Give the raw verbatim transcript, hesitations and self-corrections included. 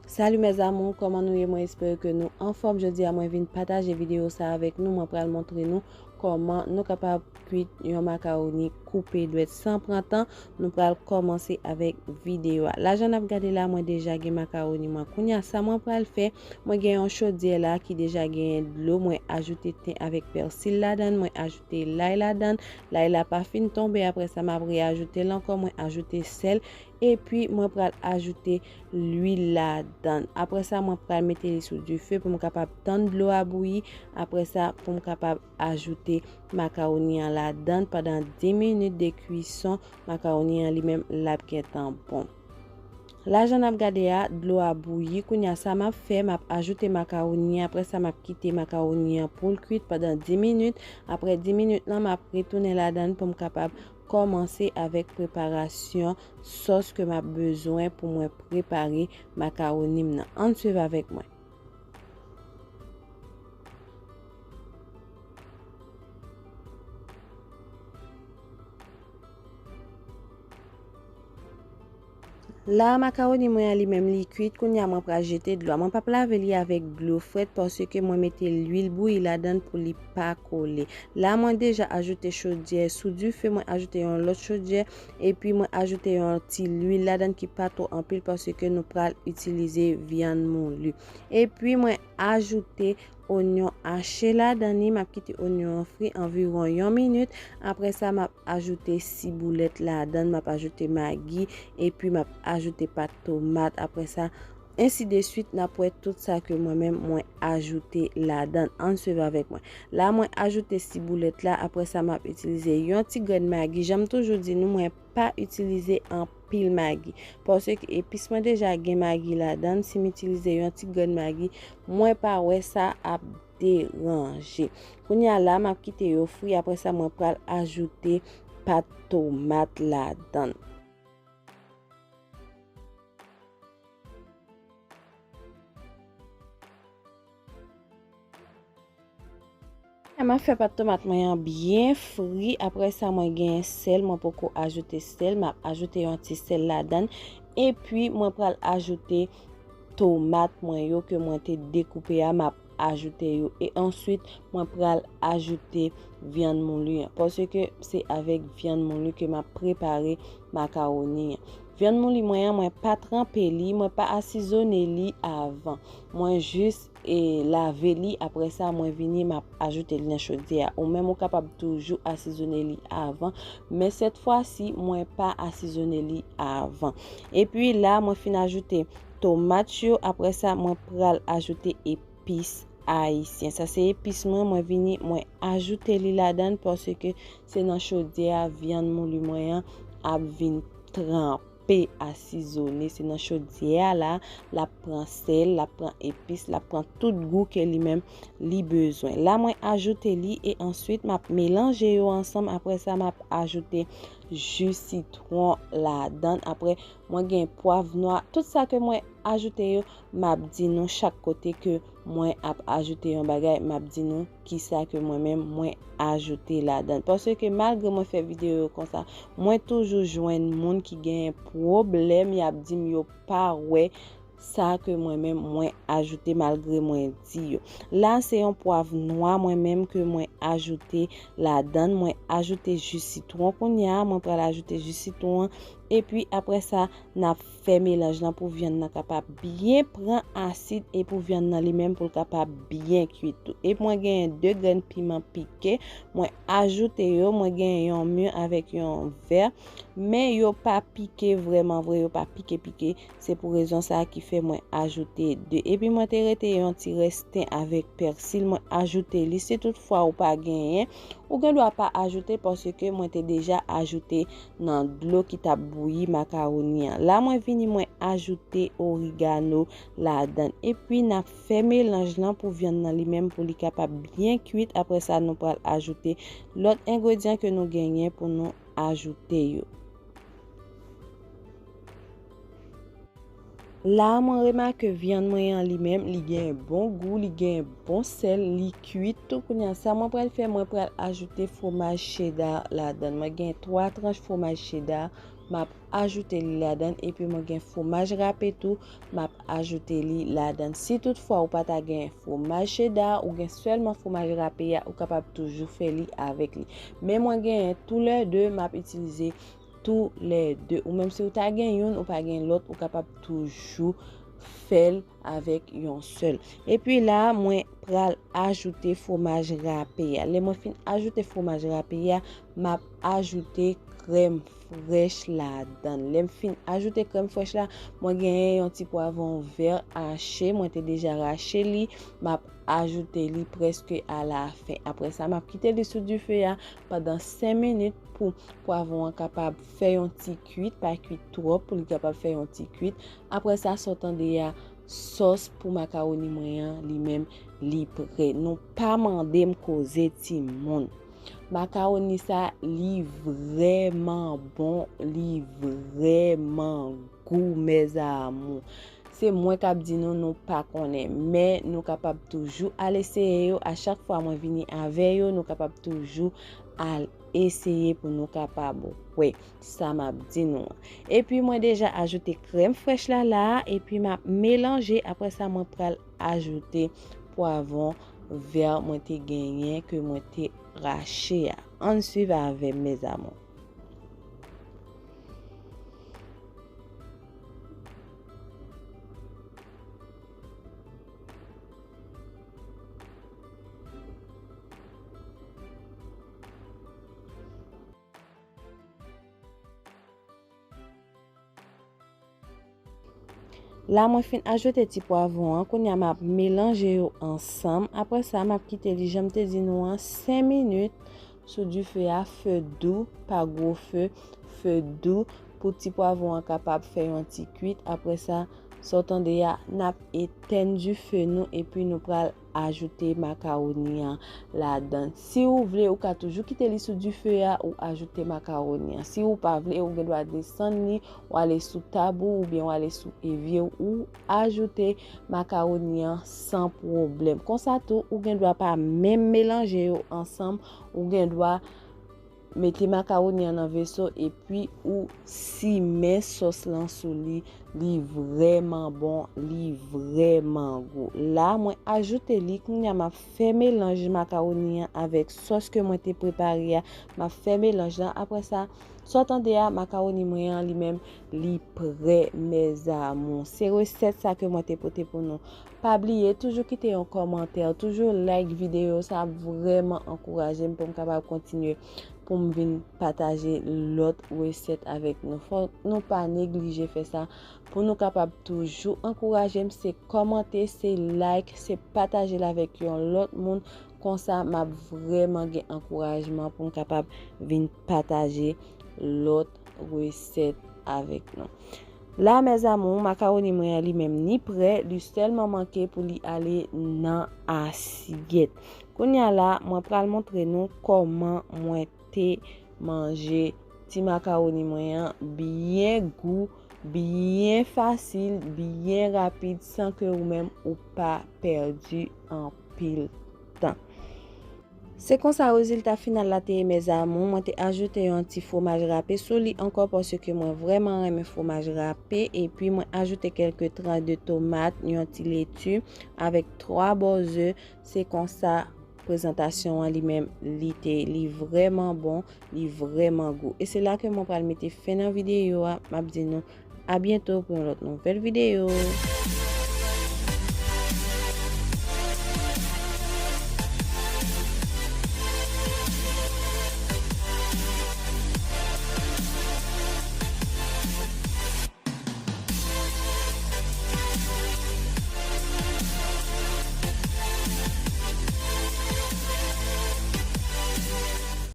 Salut mes amours, kòman nou ye? Mwen espere ke nou anfòm. Jodi a mwen vin pataje videyo sa avèk nou. Mwen pral montre nou kòman nou kapab kwit yon makawoni koupe dwèt san pran tan. Nou pral kòmanse avèk videyo a. La jan n ap gade la, mwen deja gen makawoni mwen. Kounye a, sa mwen pral fè, mwen gen yon chodyè la ki deja genyen dlo. Mwen ajoute ten avèk pèsil ladan l, mwen ajoute lay ladan l. Lay la pa fin tonbe, apre sa m ap reajoute l ankò, mwen ajoute sèl. Epi mwen pral ajoute lwil ladan. Apre sa, mwen pral mete li sou dife pou m kapab tann dlo a bouyi. Apre sa, pou m kapab ajoute makawoni an ladan pandan dis minit de kwison. Makawoni an li menm l ap gentan bon. La jan n ap gade a, dlo a bouyi. Kounye a, sa m ap fè, m ap ajoute makawoni an. Apre sa, m ap kite makawoni an pou l kwit pandan dis minit. Apre dis minit lan, m ap retounen ladan pou m kapab kòmanse avèk preparasyon sòs ke m ap bezwen pou mwen prepare makawoni m nan. Ann swiv avèk mwen. La, makawoni mwen an li menm li kwit, kounye a mwen pral jete dlo a. Mwen p ap lave li avèk dlo frèt paske mwen mete lwil bouyi ladan l pou li pa kole. La, mwen deja ajoute chodyè sou dife, mwen ajoute yon lòt chodyè, epi mwen ajoute yon ti lwil ladan l ki pa twò anpil paske nou pral itilize vyann mouli. Epi mwen ajoute onyon ache ladan li, m ap kite onyon an fri anviwon yon minit. Apre sa, m ap ajoute siboulèt ladan, m ap ajoute magi, epi m ap ajoute pat tomat. Apre sa, ensi de swit, n ap wè tout sa ke mwen menm mwen ajoute ladan. Ann swiv avèk mwen. La, mwen ajoute siboulèt la, apre sa, m ap itilize yon ti grenn magi. Jan m toujou di nou, mwen pa itilize anpil magi. Paske epis mwen deja gen magi ladan, si m itilize yon ti grenn magi, mwen pa wè sa ap deranje. Kounye a la, m ap kite yo fri, apre sa, mwen pral ajoute pat tomat ladan. M ap fè pat tomat mwen an byen fri. Apre sa, mwen gen sèl, mwen poko ajoute sèl, m ap ajoute yon ti sèl ladan. Epi, mwen pral ajoute tomat mwen yo ke mwen te dekoupe a, m ap ajoute yo. E answit, mwen pral ajoute vyann mouli an. Paske se avèk vyann mouli ke m ap prepare makawoni an. Vyann mouli mwen an, mwen pa tranpe li, mwen pa asizone li avan. Mwen jis e lave li, apre sa, mwen vini, m ap ajoute li nan chodyè a. Ou menm, ou kapab toujou asizone li avan, men sèt fwa si, mwen pa asizone li avan. Epi la, mwen fin ajoute tomat yo, apre sa, mwen pral ajoute epis ayisyen. Sa se epis mwen, mwen vini, mwen ajoute li ladan paske se nan chodyè a vyann mouli mwen an ap vin tranpe, asizone. Se nan chodyè a la, l ap pran sèl, l ap pran epis, l ap pran tout gou ke li menm li bezwen. La, mwen ajoute li e answit m ap melanje yo ansanm. Apre sa, m ap ajoute ji sitwon ladan. Apre, mwen gen pwav nwa. Tout sa ke mwen ajoute yo, m ap di nou chak kote ke mwen ap ajoute yon bagay, m ap di nou kisa ke mwen menm mwen ajoute ladan. Paske malgre mwen fè videyo yo konsa, mwen toujou jwenn moun ki gen pwoblèm, y ap di m yo pa wè sa ke mwen menm mwen ajoute malgre mwen di yo. La, se yon pwav nwa mwen menm ke mwen ajoute ladan. Mwen ajoute ji sitwon kounye a, mwen pral ajoute ji sitwon an. Epi apre sa, n ap fè melanj lan pou vyann nan kapab byen pran asid e pou vyann nan li menm pou l kapab byen kwit tou. Epi mwen genyen de grenn piman pike, mwen ajoute yo, mwen genyen yon mi avèk yon vè, men yo pa pike vrèman vre, yo pa pike pike. Se pou rezon sa a ki fè mwen ajoute de. Epi mwen te rete yon ti rès ten avèk pèsil, mwen ajoute li. Si toutfwa ou pa genyen, ou gen dwa pa ajoute paske mwen te deja ajoute nan dlo ki t ap bouyi makawoni an. La mwen vini mwen ajoute origano ladan. Epi n ap fè melanj lan pou vyann nan li menm pou li kapab byen kwit. Apre sa nou pral ajoute lòt engredyan ke nou genyen pou nou ajoute yo. La mwen remake vyann mwen an li menm, li gen bon gou, li gen bon sèl, li kwit tou. Kounye a sa mwen pral fè, mwen pral ajoute fwomaj cheda ladan. Mwen gen twa tranch fwomaj cheda m ap ajoute li ladan, epi mwen gen fwomaj rape tou, m ap ajoute li ladan. Si toutfwa ou pa ta gen fwomaj cheda, ou gen sèlman fwomaj rape a, ou kapab toujou fè li avèk li. Men mwen genyen toulède, m ap itilize toulède. Ou menm si ou ta gen youn, ou pa gen lòt, ou kapab toujou fè l avèk yon sèl. Epi la, mwen pral ajoute fwomaj rape a. Lè mwen fin ajoute fwomaj rape a, m ap ajoute krèm frèch ladan. Lè m fin ajoute krèm frèch la, mwen genyen yon ti pwavwon vè ache, mwen te deja rache li, m ap ajoute li prèske alafen. Apre sa, m ap kite li sou dife a pandan senk minit pou pwavwon an kapab fè yon ti kwit, pa kwit twòp, pou li kapab fè yon ti kwit. Apre sa, sa w tande a, sòs pou makawoni mwen an, li menm, li prè. Nou pa mande m koze, timoun. Makawoni sa, li vrèman bon, li vrèman gou, mes amours. Se mwen k ap di nou, nou pa konnen, men nou kapab toujou al eseye yo. A chak fwa mwen vini avè yo, nou kapab toujou al eseye pou nou kapab wè sa m ap di nou an. Epi mwen deja ajoute krèm frèch la la a, epi m ap melanje. Apre sa, mwen pral ajoute pwavwon vè mwen te genyen ke mwen te rache a. Ann swiv avè m, mes amours. La, mwen fin ajoute ti pwavwon an. Kounye a, m ap melanje yo ansanm. Apre sa, m ap kite li, jan m te di nou an, senk minit sou dife a, fe dou, pa gwo fe, fe dou, pou ti pwavwon an kapab fè yon ti kwit. Apre sa, sa w tande a, n ap etèn dife nou, epi nou pral ajoute makawoni an ladan. Si ou vle, ou ka toujou kite li sou dife a, ou ajoute makawoni an. Si ou pa vle, ou gen dwa desann li, ou ale sou tab ou, oubyen ou ale sou evye w, ou ajoute makawoni an san pwoblèm. Konsa tou, ou gen dwa pa menm melanje yo ansanm, ou gen dwa mete makawoni an nan veso, epi ou simen sòs lan sou li. Li vrèman bon, li vrèman gou. La, mwen ajoute li, kounye a m ap fè melanj makawoni an avèk sòs ke mwen te prepare a. M ap fè melanj lan. Apre sa, sa w tande a, makawoni mwen an, li menm, li prè, mes amours. Se resèt sa ke mwen te pote pou nou. Pa bliye, toujou kite yon kòmantè, toujou like videyo, sa ap vrèman ankouraje m pou m kapab kontinye, pou m vin pataje lòt resèt avèk nou. Fò nou pa neglije fè sa, pou nou kapab toujou ankouraje m, se kòmante, se like, se pataje l avèk yon lòt moun. Konsa, m ap vrèman gen ankourajman pou m kapab vin pataje lòt resèt avèk nou. La, mes amours, makawoni mwen an li menm ni prè, li sèlman manke pou li ale nan asyèt. Kounye a la, mwen pral montre nou kòman mwen te manje ti makawoni mwen an byen gou, byen fasil, byen rapid, san ke ou menm ou pa pèdi anpil tan. Se konsa rezilta final la te ye, mes amours. Mwen te ajoute yon ti fwomaj rape sou li ankò, paske mwen vrèman renmen fwomaj rape. Epi mwen ajoute kèlke tranch de tomat, yon ti leti, avèk twa bò ze. Se konsa prezantasyon an li menm, li te, li vrèman bon, li vrèman gou. E se la ke mwen pral mete fen nan videyo a. M ap di nou a byento pou yon lòt nouvèl videyo.